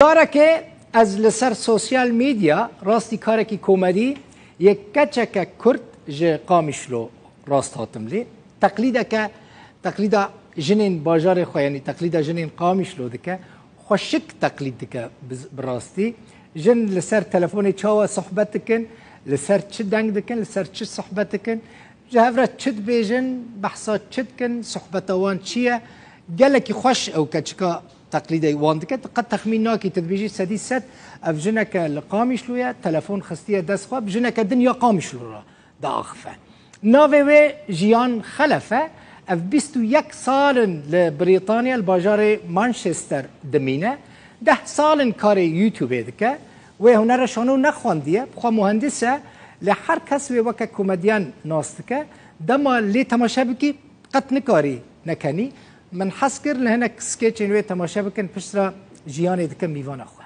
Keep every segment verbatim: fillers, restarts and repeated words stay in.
Careke ez li ser sosyal medya rastî karekî komedî yê keçeke Kurd ji Qamişlo rast hatim lê. Teqlîdeke, teqlîda jinên bajarê xwe, yanî teqlîda jinên Qamişlo dike, xweşik teqlîd dike bi, bi rastî. Jin li ser telefonê çawa sohbet dikin, li ser çi deng dikin, li ser çi sohbet dikin, ji hev re çi dibêjin, behsa çi dikin, sohbeta wan çi ye? Gelekî xweş ew keçika teqlîdê wan dike. Tu qet texmîn nakî, tu dibêjî sedî sed ev jineke li Qamişlo ye, telefon xistiye dest xwe, bi jineke din ya Qamişlo re diaxife. Navê wê Jiyan Xelef e. Ev bîst û yek sal in li Brîtanya, li bajarê Manchester dimîne. Deh sal in karê YouTubeê dike. Wê hunera şano nexwendiye, bi xwe muhendis e, lê her kes wê weke komedyen nas dike. Dema lê temaşe bikî, qet nikarî nekenî. Min hez kir li hinek skêçên wê temaşe bikin, piştre Jiyanê dikim mîvana xwe.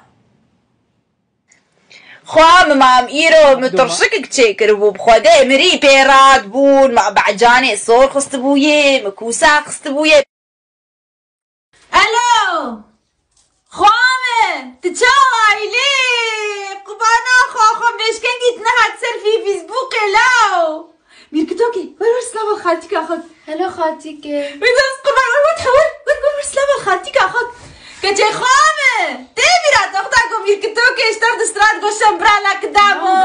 Xwam, mam îro min Doma. Tirşikik çêkiribû, bi Xwedê mirî pê radibûn, me becanê sor xistibûyê, min kûsa xistibûyê. Elo! Xwam, tu çawa yî lê? Qubana xwe, xwe mêşkengî tu nehat ser fî Facebookê law. Mîrkitokê, wer wer slava xaltîka xwe. Hello xaltîkê. Wî dest qurban, wer wer hewir, wer wer wer slava xaltîka xwe. Keçê xwe me, tê bîra te xwe da ku mîrkitokê ji te distrat goşem birana kidamo.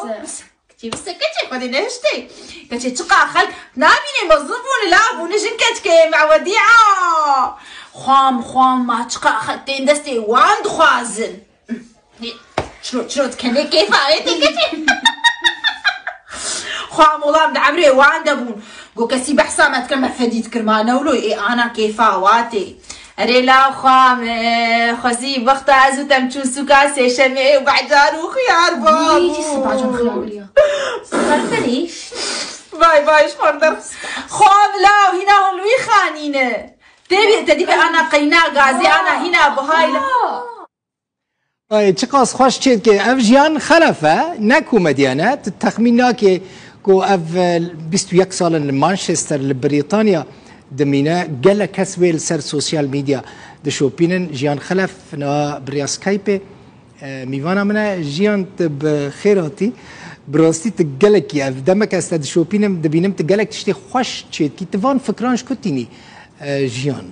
Bes. Keçê bise keçê xwe dê nehiştê. Keçê çiqa xelk nabînê mezin bûne, lav bûne, jin keçkê me wedîa. Xwam, xwam ma çiqa xelk tên destê wan dixwazin. Çiro, çiro dikenê kêfa wê tê keçê. Xwa molam di emrê wan de bûn. Go kesî behsa me dikir, me fedî dikir, ma newlo ê ana kêfa wa tê. Erê law xwa me, xwezî wexta ez û te em çûn sûka sêşemê û becan û xiyar ba. Yî, cî sibacan xiyar biriya. Sibar ferîş. Vay vay, ji xwe derxist. Xwa law hîna hûn wî xanîne. Tê bê, te dî bê ana qeyna gazê, ana hîna bihayla. Ay, çiqas xweş çêdike. Ev Jiyan Xelef e, ne komedyen e. Tu texmîn nake ku ev, e, bîst û yek sal in li Manchester, li Brîtanya dimîne. Gelek kes wê li ser sosyal medya dişopînin. Jiyan Xelef niha bi rêya Skypeê, e, mîvana min e. Jiyan, tu bi xêr hatî. Bi rastî tu gelekî, ev demek ez te dişopînim, dibînim tu gelek tiştê xweş çêdikî. Tu van fikran ji ku tînî, e, Jiyan?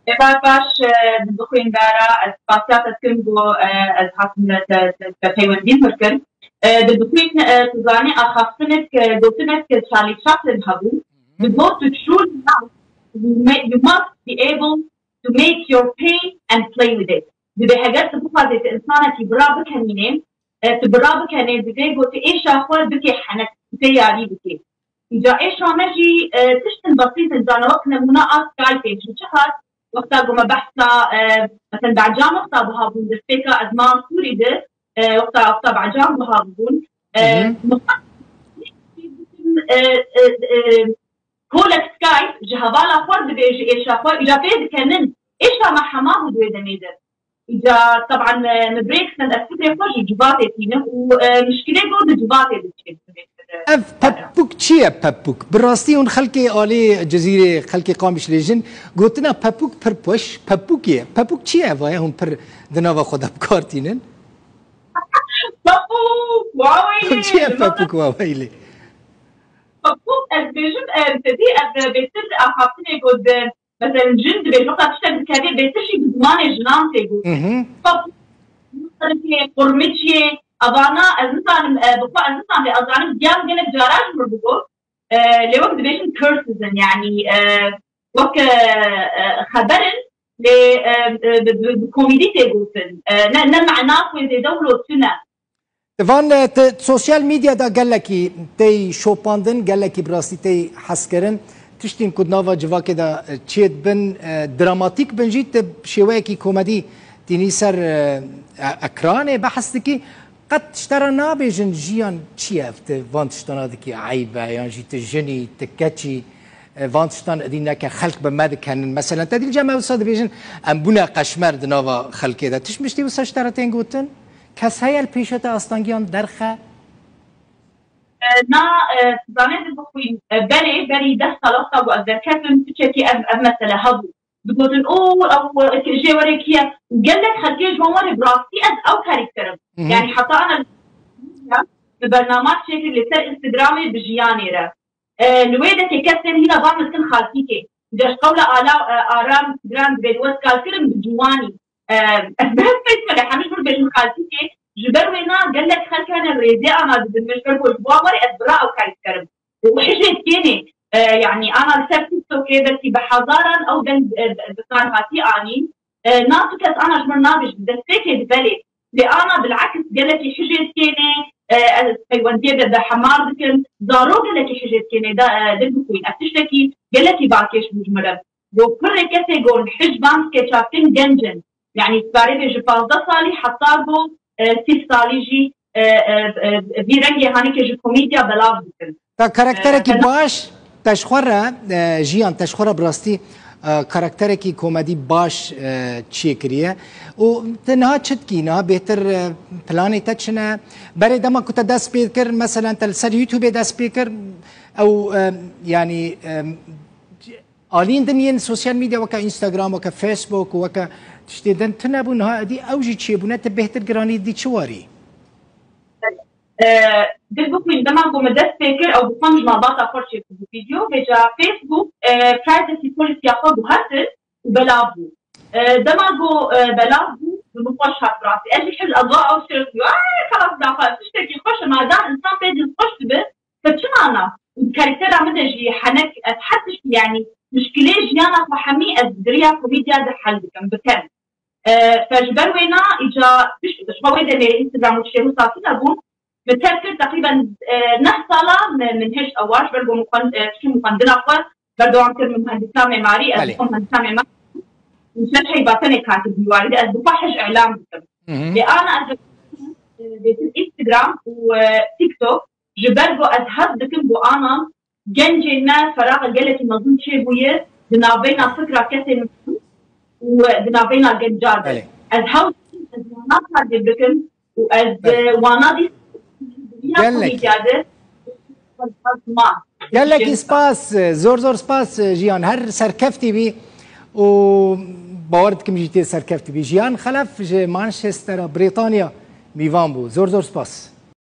Êvar baş, e, dilbixwîn Dara, ez spasiya te dikim ku, e, ez hatim te, te, te peywendî min kir. E, dilbixwîn, e, tu zanî axaftinek, e, gotinek, e, Charlie Chaplin hebû. Digot, tu çû, you ma-, you must be able to make your pain and play with it. Dibê heger tu bixwazê tu insanekî bira bikenînê, e, tu bira bikenê, divê ku tu êşa xwe bikê henek, tu pê yarî bikê. Îca êşa me jî, e, tiştin besît in, zana wek nemûna a Skypeê, çi çiqas wexta ku me behsa, e, mesela becan wexta buha bûn, destpêka ez ma Sûrî di, e, wexta, wexta becan buha bûn, e, Hı hı. Mixabin, e, e, e, kolek Skype ji hevala xwe dibêje êşa xwe, îca pê dikenin, êşa me hema bû di wê demê de. Îca, teban, e, min bi rê xistin, ez fikrê xwe ji civatê tînim û, e, mişkilê got di civatê diçe. Ev pepûk çi ye, pepûk? Bi rastî hûn xelkê alî Cizîrê, xelkê Qamişlê jin gotina pepûk pir xweş, pepûk ye. Pepûk çi ye eva ye hûn pir di nava xwe de bi kar tînin? Pepûk, waweylê. Çi ye pepûk, waweylê? Pepûk, ez dibêjim, e, tedî ev bêtir axaftinê got bi Mesela jin dibêje, wexta tiştek dikeve, bêtir jî bi zimanê jinan tê gotin. Mhm. Pap-, qurmiçiyê, qurmiçiyê, evana, ez nizanim, e, bi xwe ez nizanim, ez zanim, giyan gelek cara ji min digot. E, lê wek dibêjin curses in, yanî, e, wek, e, e, xeber in, lê, e, e, bi, bi, bi komîdî tê gotin. E, ne, ne mena xwe zêde wilo tune. Van, e, te, sosyal medya de gelekî tey şopandin, gelekî bi rastî tey hezkirin. Tiştên ku di nava civakê de, e, çêdibin, e, dramatîk bin jî, tu bi şêweyekî komedî tînî ser, e, e, ekranê behs dikî. Qet ji te re nabêjin jiyan çi ye, ev tu van tiştana dikî, eyb e, yan jî tu jinî, tu keçî, e, van tiştan edî neke, xelk bi me dikenin. Meselen, te dîl cem ew wisa dibêjin, em bûne qeşmer di nava xelkê de. Tişt miştî wisa ji te re tên gotin? Kes heye li pêşa te astangiyan derxe? E, na, e, zanê dibixwîn, e, berê, berî deh sal wexta ku ez derketim, piçekî ev, ev mesele hebû. digotin, "O, ew, e, jê were kî ye?" Û gelek xelkê ji wan were, bi rastî ez ew karî dikirim. Hı hı. Yani heta ana li bernama çêkir li ser Instagramê bi jiyanê re. E, li wê dekê kesên hîna van dikin xaltîkê. Ji qewla ala, e, Aram Instagram dibê li we kal kirin bi ciwanî. E, ez bi hevpeyt me hemî jûr bêjin xaltîkê. Ji ber wê na gelek xelk hene rêzê ana didin min, ji ber ku ji wan were ez bi ra ew karî dikerim. Û hijê dikênê, e, yani ana li ser TikTokê belkî bi hezaran ew deng, e, bi kar hatî anîn. E, na tu kes ana ji min nabêjin, destpêkê di belê. Lê ana bil'eks gelekî hijê dikênê, e, ez peywendiyê de, de hemar dikin. Zaro gelekî hijê dikênê de, e, dil bixwîn. Ev tiştekî gelekî balkêş bû ji min re. Go pirê kesê go li hij van dike çakin genc in. Yani, karê bê ji pazdeh salî heta go, e, sî salî jî, e, e, e, vî rengê hanike ji komedya belav dikin. Te karakterekî E, baş, te ji xwe re, e, Jiyan, te ji xwe re bi rastî, e, karakterekî komedî baş, e, çêkiriye. Û te niha çi dikî? Niha bêhtir, e, planê te çi ne? Berê dema ku te dest pê kir, meselen te li ser YouTubeê dest pê kir, ew, e, yani, e, aliyên din yên sosyal medya weke Instagram, weke Facebook û weke tiştê din tune bû, niha edî ew jî çêbûne, te bêhtir giranî dî çi warî? E, dil bixwîn, dema ku min dest pê kir, ew bi xwe ji malbata xwe çêbû vîdeo, vêca Facebook, e, privacy policy ya xwe guhertin û belav bû. E, dema ku, e, belav bû, bi min xweş hat rastî. Ez jî hil ez ew şêr bû. Ay, xelas daxwe, tiştekî xweş e, madem insan pê dil xweş dibe, te çima na? Û karaktera min de jî henek, ez her tiştî, yani, muşkilê jiyana xwe hemî ez bi diriya komedya de hel dikim, bikem. E, fe ji ber wê na, îca pişt, ji xwe wê demê Instagram û tiştê wisa tune bûn. Min terk kir teqrîben, e, neh sala min, min hişt ewa, ji ber ku min xwend-, e, çûm xwendina xwe berdewam kir, min muhendisa memarî, ez Belê. xwe muhendisa memarî. Min ser heyba tenê kar kir dîwarî de, ez bi xwe hij îlan dikim. Hı hı. Lê ana ez, e, bêtir Instagram û, e, TikTok, ji ber ku ez hez dikim ku ana gencên me feraxa gelekî mezin çêbûye di navbeyna fikra kesên û di navbeyna genca de. Belê. Ez hewl dikim, ez wana ferdê bikim û ez, Belê. e, wana dî Gelek. komîdya de ma. Gelekî spas, zor zor spas Jiyan. Her serkeftî bî û bawer dikim jî tê serkeftî bî. Jiyan Xelef ji Manchestera Brîtanya mîvan bû. Zor zor spas.